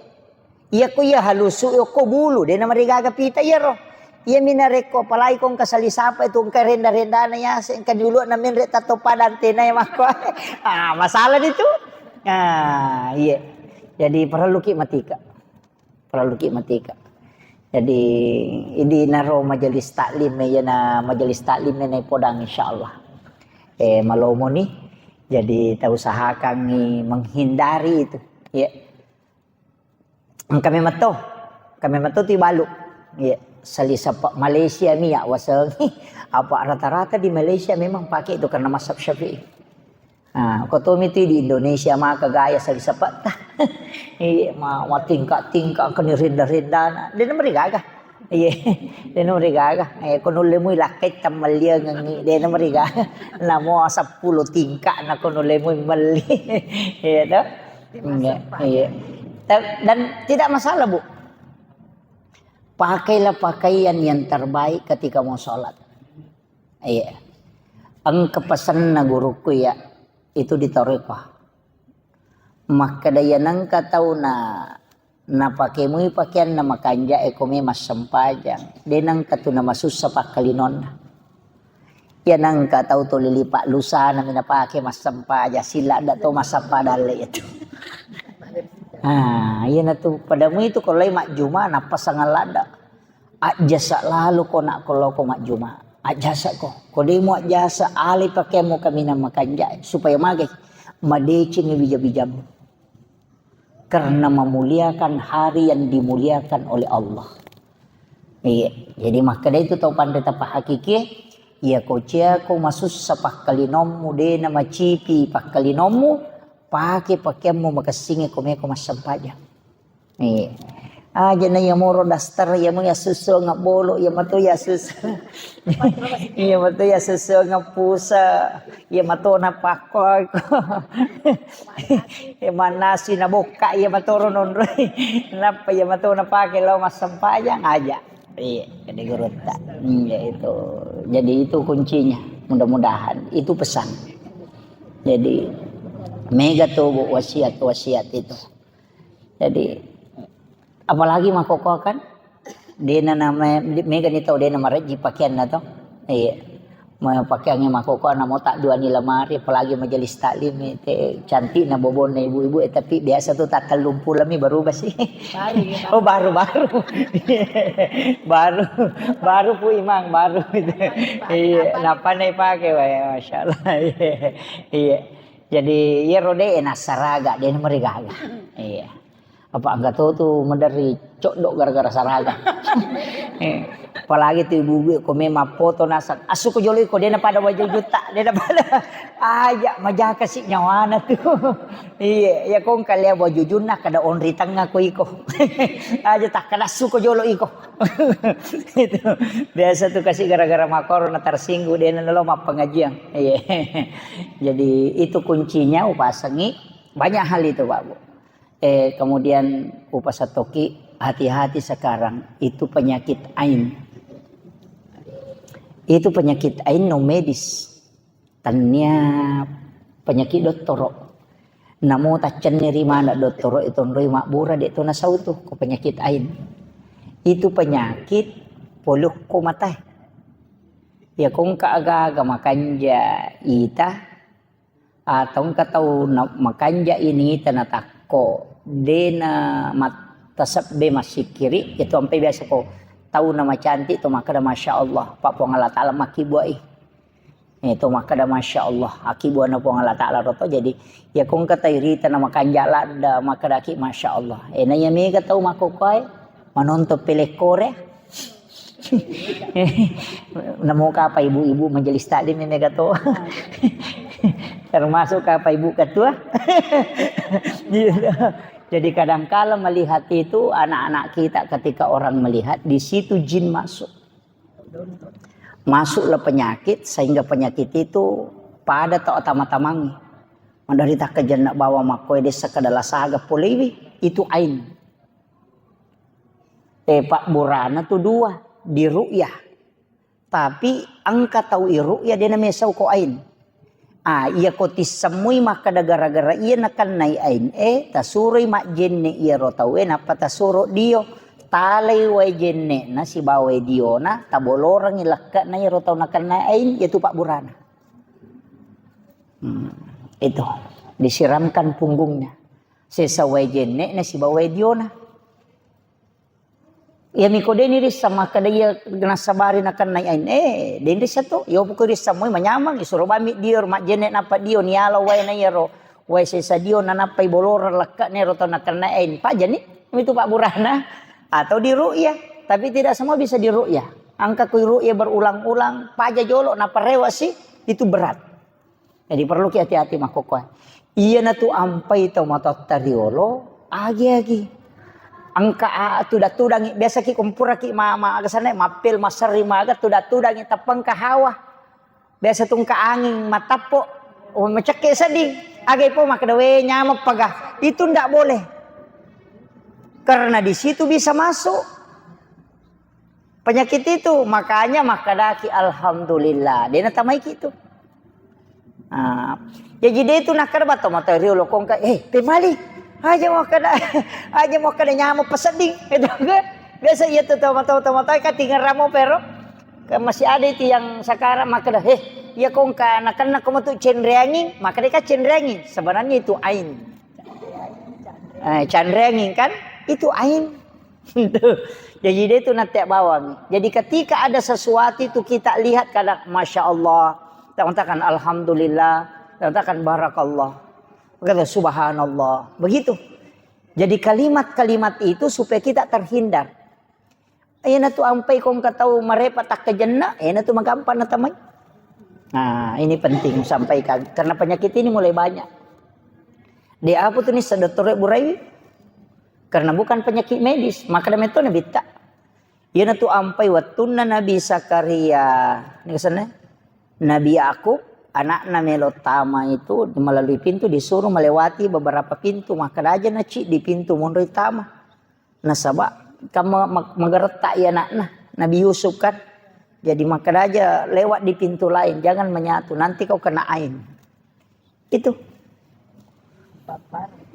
Iya ko iya halusu okko bulu, de namarigaga pita iyaro. Iya mi narekko apalagi ko engka sali sapa itu engka renda-rendana yase, engka di ulu'na menre tatto padang tenai makko. Ah, masalah itu. Ah, iya. Jadi perlu ki matika. Perlu ki matika. Jadi idi naro majelis taklim, iyana majelis taklim nai podang insyaallah. Eh, malomoni. Jadi tau usahakangi menghindari itu. Iya. Engka memetto, engka memetto tu ibalu. Iya, sali sapa Malaysia mi ya wasengi. Apa rata-rata di Malaysia memang pakai itu karena mazhab Syafi'i. Ah, ko tomi tu di Indonesia maka gaya sali sapa ta. Iya, ma, ma tingka-tingka keni renda-rendana. De namarigaga. Iya, de namarigaga. Eh, ko nulle mui lakkai tammalliangengi. De namarigaga. Namo seppulo tingka na ko nulle mui melli. Iya to. Iya, iya. Ta-, dan tidak masalah, Bu. Pakailah pakaian yang terbaik ketika mau sholat. Iya. Engka pesanna guruku ya, itu di Toriko. Makkeda iya nengka tau na, napake mui pakeanna makanja'e ko me massempajang. De nengka tu namasussa pakkalinonna. Iya nengka tau tuli lipa lusana mi napake massempajang, siladda to massempajang dalle itu. Ah, iya natu pada mui tu ko lai majjuma nappa sangaladda. Ajjasa lalo ko nak ko loko majjuma. Ajjasa ko. Ko demo ajjasa ale pakeanmu kaminang makanja'e supaya magai madeceng wija-wijamu. Karena memuliakan hari yang dimuliakan oleh Allah. Iya, jadi makkeda itu tau panre tapahakiki, iya ko cia ko masussa pakkalinommu, de na macipi pakkalinommu, pake pakeammu makessingi ko meko massempajang. Iya. Aja na iya moro daster, iya mo iya susu ngebbolo, iya mato iya susu. Iya mato iya susu ngepusa. Iya matona pakko. Iya manasi na bokka, iya matoro nonroi. Nappa iya matona pake lao massempajang aja. Iya, jadi gurutta. Iya itu. Jadi itu kuncinya. Mudah-mudahan itu pesan. Jadi mega tu, Bu, wasiat-wasiat itu. Jadi apalagi makkokkoe kan, dena na me-, mega ni tau dena marejji pakeanna to. Iya. Ma-, pakeangnge makkokkoe na mo tak dua ni lamari, apalagi majelis taklim, eh, te cantikna bobonna ibu-ibu, eh, tapi biasa tu tak tellung pulo mi berubah sih. Baru ya, Pak? Oh, baru, baru. Baru, baru Pu Imang, baru. Iya, napa nih pakai, wah, ya, Masya Allah. Iya. Iya. Jadi iyaro de' nassaraga, de' namarigaga. Iya. Apa engka to tu maderri coddo gara-gara saraga. Eh, apalagi tu ibu-ibu ko memang foto naseng, "Assu ko jolo iko, de' napada wajujutta, de' napada." Aja majaka si nyawana tu. Iya, ya ko engka lea wajujunna kada onri tengnga ko iko. Aja takkada assu ko jolo iko. Itu biasa tu kasi gara-gara makoro na tersinggung, de' nalo mappengajian. Iya. Jadi itu kuncinya upasengi banyak hal itu, Pak Bu. Eh, kemudian upasattoki hati-hati sekarang itu penyakit ain. Itu penyakit ain non medis. Tania penyakit dottoro. Namo taccenni ri mana dottoro itu nroi mabbura de' to nasau tu ko penyakit ain. Itu penyakit polukko matae. Ya ko engka aga-aga makanja ita atau engka tau na-, makanja ini ita natakko de' na mat-, tasebbe massikkiri, itu ampe biasa ko tau na macantik to makkeda masya Allah, Pak Puang Allah Taala makkibbuai. Eh, to makkeda masya Allah, akibbuana Puang Allah Taala roto. Jadi ya ko engka tairita na makanja ladda makkedaki masya Allah. Eh, na iya mega tau makkokkoe manonton pelekore. Namo kapa ibu-ibu majelis taklim mega to. Termasuk kapa ibu ketua. Gitu. Jadi kadangkala melihat itu anak-anak kita ketika orang melihat di situ jin masuk. Masuklah penyakit sehingga penyakit itu pada tau tama-tamangi. Maderri takkajenna bawang makkoe de' sekedar lasaga polewi, itu ain. Eh, pabburana tu dua, di ru'yah. Tapi engka tau i ru'yah de' namesau ko ain. Ah, iya ko tissemmui makkeda gara-gara iya nakennai ain e, tasuroi majjenne iyaro tau e, nappa tasuro dio. Talai wae jenne'na sibawa wae diona, tabolorengi lekke'na iyaro tau nakennai ain, iyatu pabburana. Hmm, itu. Disiramkan punggungnya. Sesa wae jenne'na sibawa wae diona. Iya miko de' ni risseng makkeda iya nassabari nakennai ain. Eh, de' ni risseng tu. Iya poko risseng moi manyameng, isuro bammi dio, majjenne nappa dio, niala wae na iyaro. Wae sesa dio nanappai boloreng lekke'na ero tau nakennai ain. Pajani, itu pabburana. Atau di ru'yah. Tapi tidak semua bisa di ru'yah. Engka kui ru'yah berulang-ulang, paja jolo, nappa rewasi, itu berat. Jadi perlu ki hati-hati makkokkoe. Iyanatu ampai tau matoatta riolo, agi-agi. Engka a-, tudang-tudangi, biasa ki kumpura ki ma-, ma-, aga sana, mappel, maserri, maga, tudang-tudangi, tappa engka hawa. Biasa tu engka anging, matappo, oh, macekke seddi. Aga ipo makkeda, "We, nyameng paga." Itu ndak boleh. Karena di situ bisa masuk penyakit itu, makanya makkedaki, "Alhamdulillah, de' natamaiki tu." Ah, jaji de' tu nakkeda batto mata riolo kongka, "Eh, pemali, aja makkeda, aja makkeda nyameng pasedding." Itu kan. Biasa iya tu tau mata-mata ka tingeramo pero. Kan masih ada itu yang sekarang makkeda, "Eh, iya kongka nakenna ko matu cenreanging, makkeda ka cenreanging." Sebenarnya itu ain. Eh, canreanging kan? Itu ain. Tuh. Jadi de' tu natte bawang. Jadi ketika ada sesuatu itu kita lihat kadang, "Masya Allah." Kita mengatakan, "Alhamdulillah." Kita mengatakan, "Barakallah." Kata, "Subhanallah." Begitu. Jadi kalimat-kalimat itu supaya kita terhindar. Iyanatu ampai kongka tau marepa takkajenna, iyanatu magampang natamai. Nah, ini penting sampaikan. Karena penyakit ini mulai banyak. De' apa tu ni sedottore buraiwi. Karena bukan penyakit medis, maka demikian nabitta. Iyanatu ampai wettunna Nabi Zakaria, ini kesannya, Nabi Yakub, anakna melo tama itu melalui pintu disuruh melewati beberapa pintu, maka aja naci di pintu monroi tama. Nasaba kan ma-, ma-, magaretta i anakna Nabi Yusuf kan. Jadi makkeda aja lewat di pintu lain, jangan menyatu, nanti kau kena ain. Itu.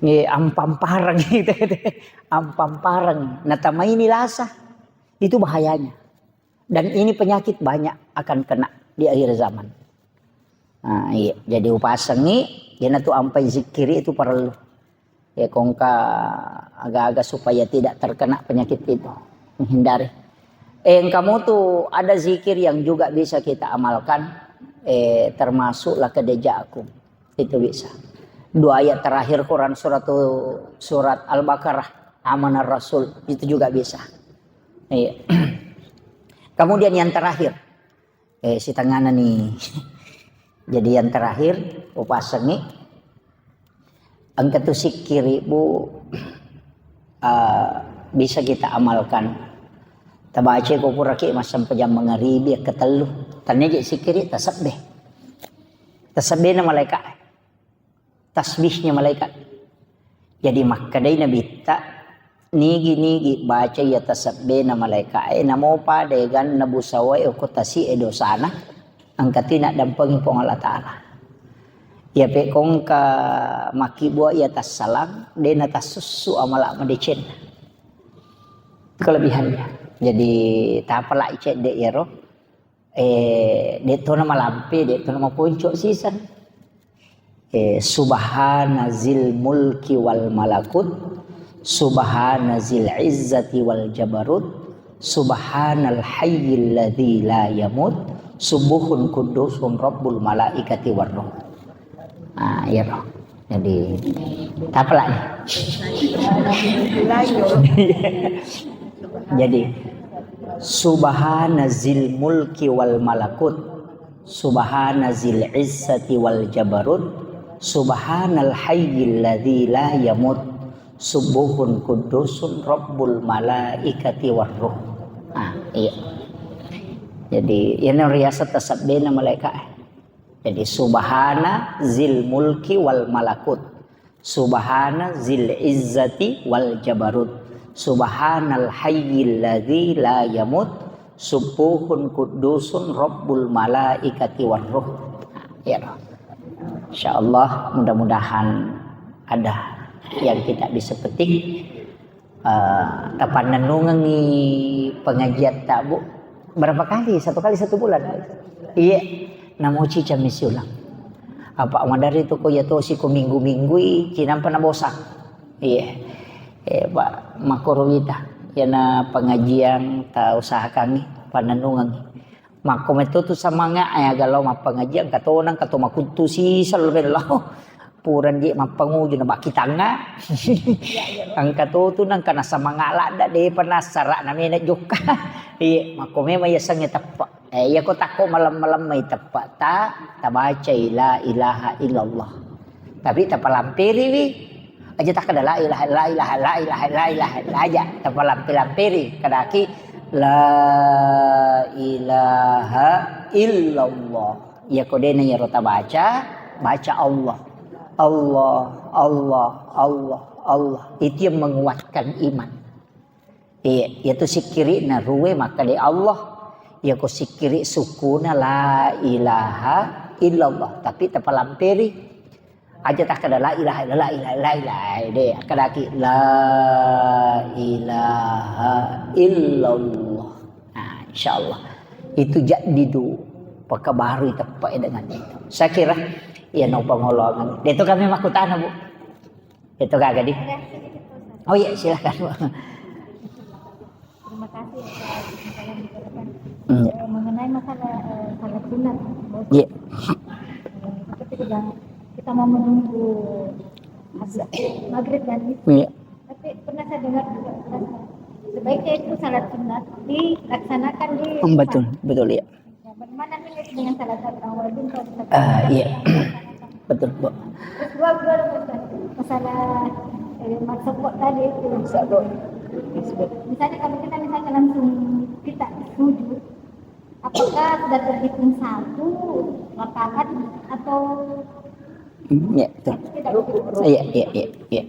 Iya, ampampareng gitu. Ampampareng. Natamaini lasa. Itu bahayanya. Dan ini penyakit banyak akan kena di akhir zaman. Nah, iya. Jadi upasengi, iyanatu ampai zikiri itu perlu. Ya, kongka aga-aga supaya tidak terkena penyakit itu, menghindari. Eh, engka mutu ada zikir yang juga bisa kita amalkan, eh, termasuk laqad ja'akum. Itu bisa. Dua ayat terakhir Quran surat, surat Al-Baqarah, Amanar Rasul, itu juga bisa. Iya. Kemudian yang terakhir, eh, sitengahna nih. Jadi yang terakhir, upasengi, engka tu sikkiri, Bu, eh, bisa kita amalkan. Tabaca ko puraki massempajang mangaribi, ketellu. Tanne je sikkiri, tasebbe. Tasebbena malaikat. Tasbihnya malaikat. Jadi makkedai Nabitta, nigi-nigi baca iya tasebbena malaika'e, namo pada eganna busawae okko tasi'e dosana, engka tu naddampengi Puang Allah Ta'ala. Iya pekko engka makkibua iya tassalang, de natassussu amala madecenna. Itu kelebihannya. Jadi tapalai cedde iyaro. Eh, de tona malampe, de tona maponco siseng. Eh, subhana zil mulki wal malakut, subhana zil izzati wal jabarut, subhanal hayyil ladzi la yamut, subuhun kudusun rabbul malaikati war ruh. Ah, iya toh. Jadi, tapalak nih. Jadi, subhana zil mulki wal malakut, subhana zil izzati wal jabarut, subhanal hayyil ladzi la yamut, subuhun kudusun rabbul malaikati war ruh. Ah, iya. Jadi, ini riasat tasebbena malaikat. Jadi, subhana zil mulki wal malakut. Subhana zil izzati wal jabarut. Subhanal hayyil ladzi la yamut. Subuhun kudusun rabbul malaikati war ruh. Ya, insyaallah, mudah-mudahan ada yang kita bisa petik. Eh, tapannennungengngi pengajiatta, Bu. Berapa kali? Satu kali satu bulan? Iya. Namoci cammi siulang. Apa maderri tu ko iya tosi ko minggu-minggui, cinampa nabosang. Iya. Eh, Pak, makkoro wita. Iyana pengajian ta usahakangngi, pannennungengngi. Makko metto tu semangat, eh, aga lao mappangajiang, engka tona, engka to makuttu siseng lo bello. Purani je mappanguju na bakkitangnga. Engka to tu nengka nasemangat ladda, depa nassara na mena jokka. Iya, makko memang yasengnge teppe. Eh, iya ko takko malem-malem mai teppe ta, tabacai la ilaha illallah. Tapi tapalampiriwi. Aja takkeda la ilaha, la ilaha, la ilaha, la ilaha, aja tapalampe-lamperi, kedaki la ilaha illallah. Iya ko dena iyaro tabaca, baca Allah. Allah, Allah, Allah, Allah. Itu yang menguatkan iman. Iya, iyatu sikkiri'na ruwe makkeda Allah. Iya ko sikkiri sukkuna la ilaha illallah, tapi tapalamperi. Aja takkeda la ilaha illallah, la ilaha, la ilaha, de, akkedaki la ilaha illallah. Nah, insyaallah. Itu jadi du pakabarui teppe dengan itu. Saya kira iya no pangolongan. Itu kami makkutana, Bu. Itu kagak di. Oh iya, silakan, Bu. Terima kasih atas info yang diberikan. Iya. Eh, mengenai masalah, eh, salat sunat, Bos. Iya. Eh, seperti bilang, kita mau menunggu habis maghrib dan isya. Iya. Tapi pernah saya dengar juga, sebaiknya itu salat sunat dilaksanakan di rumah. Hmm, betul, betul, iya. Ya, bagaimana nih dengan salat sunat rawatib kalau kita... Ah, iya. Betul, Bu. Terus dua, dua, dua, Ustaz. Masalah, eh, maksud kok tadi itu. Maksud kok. Misalnya kalau kita misalnya langsung kita sujud, apakah sudah terhitung satu rakaat atau... Hmm, iya, betul. Tidak begitu? Iya, iya, iya, iya.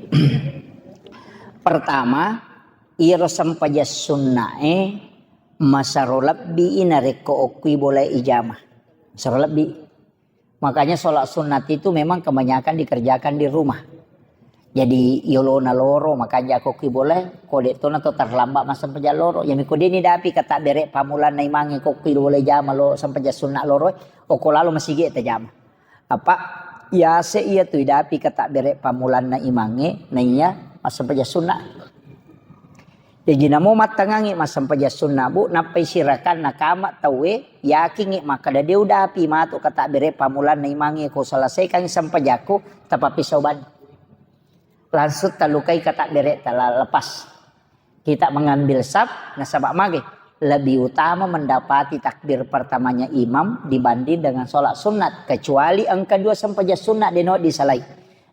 Pertama, iyaro sempajang sunnae masero lebbi narekko okkui bola ijama. Masero lebbi. Makanya sholat sunat itu memang kebanyakan dikerjakan di rumah. Jadi, yolona loro, makanja ko ki boleh, ko de tona to terlambat massempajang loro. Yami ko deni dapi kata bere pamulanna imangnge ko ki boleh jama lo sempajang sunat loro, oko lalo masigi tajama. Apa yase iya tu idapi kata bere pamulanna imangnge, naiya massempajang sunat. Jaji namo mattangangngi massempajang sunna, Bu, nappai sirakanna kama tauwe, yakingngi makkeda de udapi matu katabbere pammulanna imangnge ko selesaikan sempajakku, tapappisau bani. Langsung talukai katabbere tala lepas. Kita mengambil saf, nasaba mage lebih utama mendapati takbir pertamanya imam dibanding dengan sholat sunat, kecuali engka dua sempajang sunat deno disalai.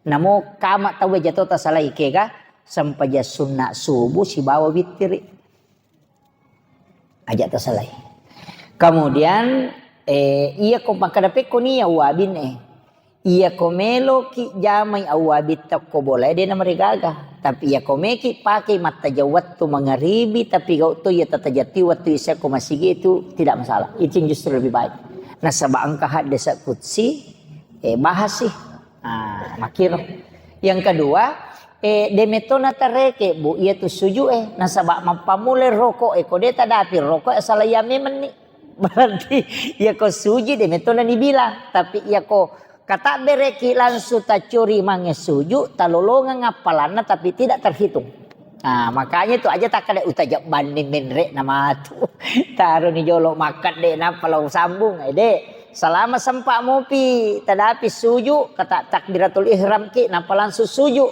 Namo kama tauwe jato tasalai kega sempajang sunat subuh sibawa wittiri. Aja tasalai. Kemudian, eh, iya ko makkeda pekko nia uwabin, eh. Iya ko meloki jamai awwabitta ko bolae de namarigaga. Tapi iya ko meki pakai mattajang wettu mangaribi, tapi gau to iya tatajatti wettu isya ko masigi itu tidak masalah. Itu yang justru lebih baik. Nasaba engka hadis qudsi, eh, bahas sih. Ah, makiro. Yang kedua, eh, de metona tareke, Bu, iya tu suju, eh. Nasaba mappamule roko, eh, ko de tadapi roko, eh, salah iya memang ni. Berarti iya ko suji de metona dibilang. Tapi iya ko katabbereki langsung tacuri mange suju, talolongang appalanna tapi tidak terhitung. Nah, makanya itu aja takkeda utajabbanni menre na matu. Taroni jolo makkede nappa lao sambung. Eh, de, selama sempat mupi tadapi suju, kata takbiratul ihram ki, nappa langsung suju.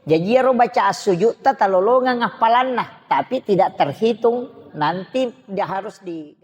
Jaji iyaro baca suju ta talolongang appalanna, tapi tidak terhitung, nanti dia harus di